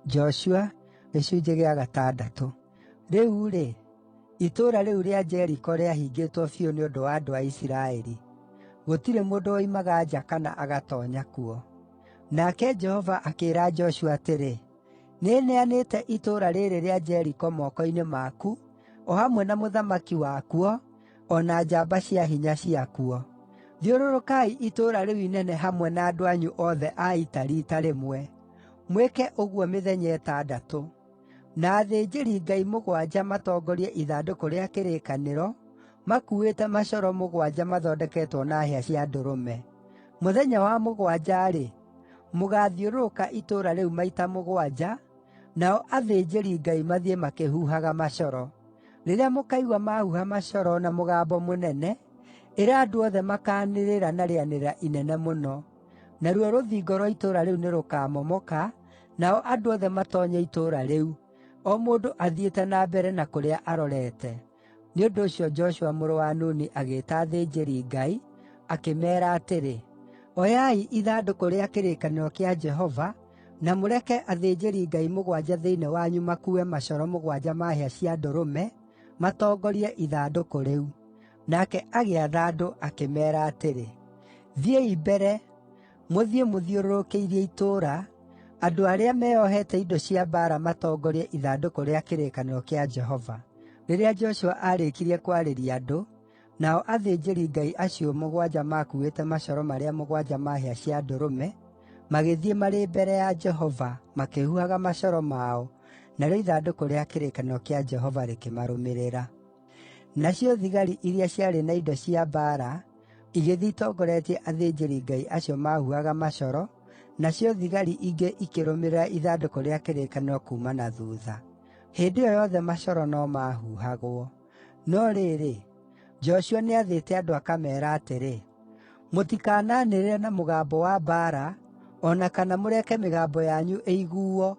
Joshua 6. Rĩu-rĩ, itũũra rĩu rĩa Jeriko rĩahingĩtwo biũ nĩ ũndũ wa andũ a Isiraeli; gũtirĩ mũndũ woimaga nja kana agatoonya kuo. Nake Jehova akĩĩra Joshua atĩrĩ, “Nĩneanĩte itũũra rĩĩrĩ rĩa Jeriko moko-inĩ maku, o hamwe na mũthamaki wakuo, o na njamba cia hinya ciakuo. Thiũrũrũkai itũũra rĩu inene hamwe na andũ anyu othe a ita riita rĩmwe. Mwĩke ũguo mĩthenya ĩtandatũ. Na athĩnjĩri-Ngai mũgwanja matongorie ithandũkũ rĩa kĩrĩkanĩro, makuuĩte macoro mũgwanja mathondeketwo na hĩa cia ndũrũme. Mũthenya wa mũgwanja-rĩ, mũgaathiũrũrũka itũũra rĩu maita mũgwanja, nao athĩnjĩri-Ngai mathiĩ makĩhuhaga macoro. Rĩrĩa mũkaigua maahuha macoro na mũgambo mũnene, ĩra andũ othe makaanĩrĩra na rĩanĩrĩra inene mũno. Naruo rũthingo rwa itũũra rĩu nĩrũkamomoka, nao andũ othe matoonye itũũra rĩu, o mũndũ athiĩte na mbere na kũrĩa arorete.” Nĩ ũndũ ũcio Joshua mũrũ wa Nuni agĩĩta athĩnjĩri-Ngai, akĩmeera atĩrĩ, “Oyai ithandũkũ rĩa kĩrĩkanĩro kĩa Jehova, na mũreke athĩnjĩri-Ngai mũgwanja thĩinĩ wanyu makuue macoro mũgwanja ma hĩa cia ndũrũme, matongorie ithandũkũ rĩu.” Nake agĩatha andũ, akĩmeera atĩrĩ, “Thiĩi mbere, mũthiĩ mũthiũrũrũkĩirie itũũra, andũ arĩa meeohete indo cia mbaara matongorie ithandũkũ rĩa kĩrĩkanĩro kĩa Jehova.” Rĩrĩa Joshua aarĩkirie kwarĩria andũ, nao athĩnjĩri-Ngai acio mũgwanja makuuĩte macoro marĩa mũgwanja ma hĩa cia ndũrũme, magĩthiĩ marĩ mbere ya Jehova, makĩhuhaga macoro mao, narĩo ithandũkũ rĩa kĩrĩkanĩro kĩa Jehova rĩkĩmarũmĩrĩra. Nacio thigari iria ciarĩ na indo cia mbaara igĩthiĩ itongoretie athĩnjĩri-Ngai acio maahuhaga macoro, nacio thigari ingĩ ikĩrũmĩrĩra ithandũkũ rĩa kĩrĩkanĩro kuuma na thuutha. Hĩndĩ ĩyo yothe macoro no maahuhagwo. No rĩrĩ, Joshua nĩathĩte andũ akameera atĩrĩ, “Mũtikananĩrĩre na mũgambo wa mbaara, o na kana mũreke mĩgambo yanyu ĩiguo,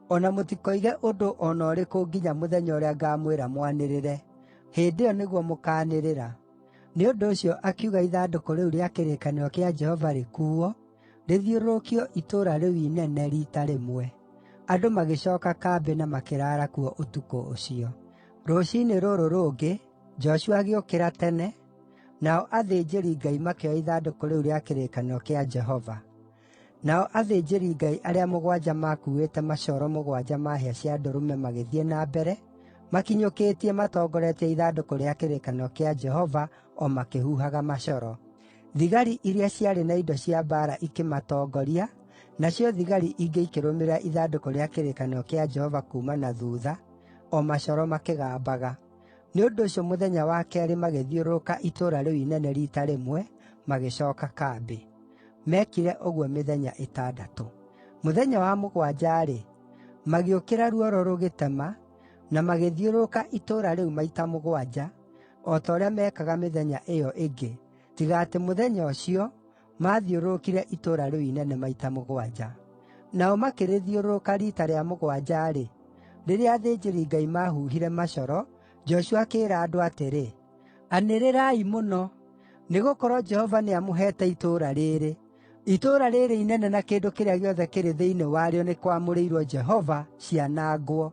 o na mũtikoige ũndũ o na ũrĩkũ nginya mũthenya ũrĩa ngaamwĩra mwanĩrĩre. Hĩndĩ ĩyo nĩguo mũkaanĩrĩra.” Nĩ ũndũ ũcio akiuga ithandũkũ rĩu rĩa kĩrĩkanĩro kĩa Jehova rĩkuuo, rĩthiũrũrũkio itũũra rĩu inene riita rĩmwe. Andũ magĩcooka kambĩ na makĩraara kuo ũtukũ ũcio. Rũciinĩ rũrũ rũngĩ, Joshua agĩũkĩra tene, nao athĩnjĩri-Ngai makĩoya ithandũkũ rĩu rĩa kĩrĩkanĩro kĩa Jehova. Nao athĩnjĩri-Ngai arĩa mũgwanja maakuuĩte macoro mũgwanja ma hĩa cia ndũrũme magĩthiĩ na mbere, makinyũkĩtie matongoretie ithandũkũ rĩa kĩrĩkanĩro kĩa Jehova o makĩhuhaga macoro. Thigari iria ciarĩ na indo cia mbaara ikĩmatongoria, nacio thigari ingĩ ikĩrũmĩrĩra ithandũkũ rĩa kĩrĩkanĩro kĩa Jehova kuuma na thuutha, o macoro makĩgambaga. Nĩ ũndũ ũcio mũthenya wa keerĩ magĩthiũrũrũka itũũra rĩu inene riita rĩmwe, magĩcooka kambĩ. Meekire ũguo mĩthenya ĩtandatũ. Mũthenya wa mũgwanja-rĩ, magĩũkĩra ruoro rũgĩtema, na magĩthiũrũrũka itũũra rĩu maita mũgwanja, o ta ũrĩa meekaga mĩthenya ĩyo ĩngĩ, tiga atĩ mũthenya ũcio, maathiũrũrũkire itũũra rĩu inene maita mũgwanja. Nao makĩrĩthiũrũrũka riita rĩa mũgwanja-rĩ, rĩrĩa athĩnjĩri-Ngai maahuhire macoro, Joshua akĩĩra andũ atĩrĩ, “Anĩrĩrai mũno! Nĩgũkorwo Jehova nĩamũheete itũũra rĩĩrĩ. Itũũra rĩĩrĩ inene na kĩndũ kĩrĩa gĩothe kĩrĩ thĩinĩ warĩo nĩkwamũrĩirwo Jehova, cianangwo.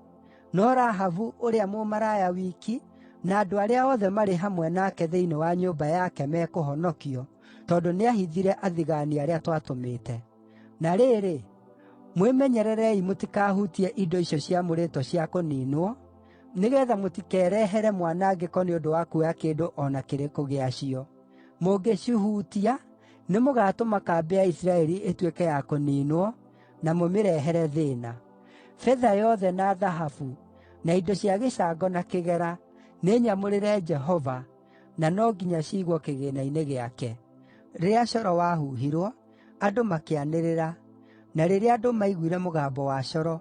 No Rahabu ũrĩa mũmaraya wiki, na andũ arĩa othe marĩ hamwe nake thĩinĩ wa nyũmba yake mekũhonokio, tondũ nĩahithire athigaani arĩa twatũmĩte. Na rĩrĩ, mwĩmenyererei mũtikahutie indo icio ciamũrĩtwo cia kũniinwo, nĩgeetha mũtikerehere mwanangĩko nĩ ũndũ wa kuoya kĩndũ o na kĩrĩkũ gĩacio. Mũngĩcihutia, nĩmũgatũma kambĩ ya Isiraeli ĩtuĩke ya kũniinwo, na mũmĩrehere thĩĩna. Betha yothe na thahabu, na indo cia gĩcango na kĩgera, nĩ nyamũrĩre Jehova, na no nginya ciigwo kĩgĩĩna-inĩ gĩake.” Rĩrĩa coro wahuhirwo, andũ makĩanĩrĩra, na rĩrĩa andũ maiguire mũgambo wa coro,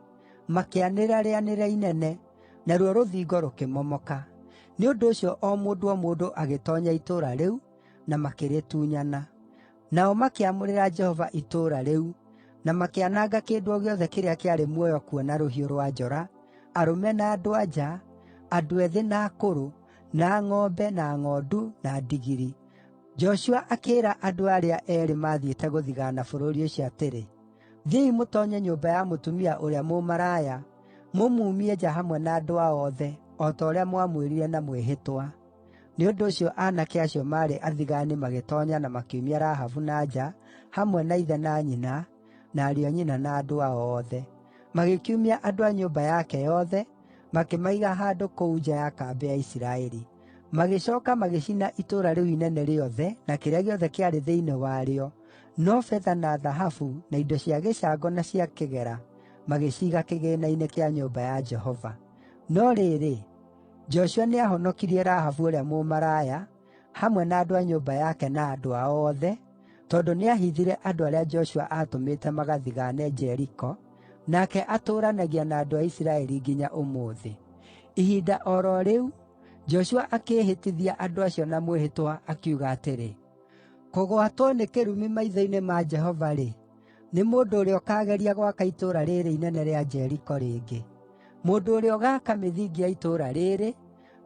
makĩanĩrĩra rĩanĩrĩra inene, naruo rũthingo rũkĩmomoka. Nĩ ũndũ ũcio o mũndũ o mũndũ agĩtoonya itũũra rĩu, na makĩrĩtunyana. Nao makĩamũrĩra Jehova itũũra rĩu, na makĩananga kĩndũ o gĩothe kĩrĩa kĩarĩ muoyo kuo na rũhiũ rwa njora, arũme na andũ-a-nja, andũ ethĩ na akũrũ, na ng'ombe, na ng'ondu, na ndigiri. Joshua akĩĩra andũ arĩa eerĩ maathiĩte gũthigaana bũrũri ũcio atĩrĩ, Thiĩi mũtoonye nyũmba ya mũtumia ũrĩa mũmaraya, mũmuumie nja hamwe na andũ ao othe, o ta ũrĩa mwamwĩrire na mwĩhĩtwa.” Nĩ ũndũ ũcio aanake acio maarĩ athigaani magĩtoonya na makiumia Rahabu na nja, hamwe na ithe na nyina, na ariũ a nyina na andũ ao othe. Magĩkiumia andũ a nyũmba yake yothe, makĩmaiga handũ kũu nja ya kambĩ ya Isiraeli. Magĩcooka magĩcina itũũra rĩu inene rĩothe na kĩrĩa gĩothe kĩarĩ thĩinĩ warĩo, no betha na thahabu, na indo cia gĩcango na cia kĩgera magĩciiga kĩgĩĩna-inĩ kĩa nyũmba ya Jehova. No rĩrĩ, Joshua nĩahonokirie Rahabu ũrĩa mũmaraya, hamwe na andũ a nyũmba yake na andũ ao othe, tondũ nĩahithire andũ arĩa Joshua aatũmĩte magathigaane Jeriko, nake atũũranagia na andũ a Isiraeli nginya ũmũthĩ. Ihinda o ro rĩu, Joshua akĩĩhĩtithia andũ acio na mwĩhĩtwa, akiuga atĩrĩ, “Kũgwatwo nĩ kĩrumi maitho-inĩ ma Jehova-rĩ, nĩ mũndũ ũrĩa ũkaageria gwaka itũũra rĩĩrĩ inene rĩa Jeriko rĩngĩ. Mũndũ ũrĩa ũgaaka mĩthingi ya itũũra rĩĩrĩ,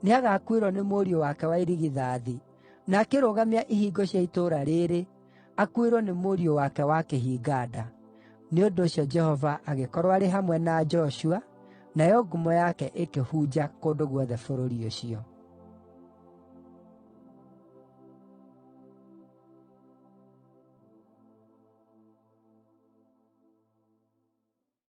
nĩagakuĩrwo nĩ mũriũ wake wa irigithathi, na akĩrũgamia ihingo cia itũũra rĩĩrĩ, akuĩrwo nĩ mũriũ wake wa kĩhinga-nda.” Nĩ ũndũ ũcio Jehova agĩkorwo arĩ hamwe na Joshua, nayo ngumo yake ĩkĩhunja kũndũ guothe bũrũri ũcio.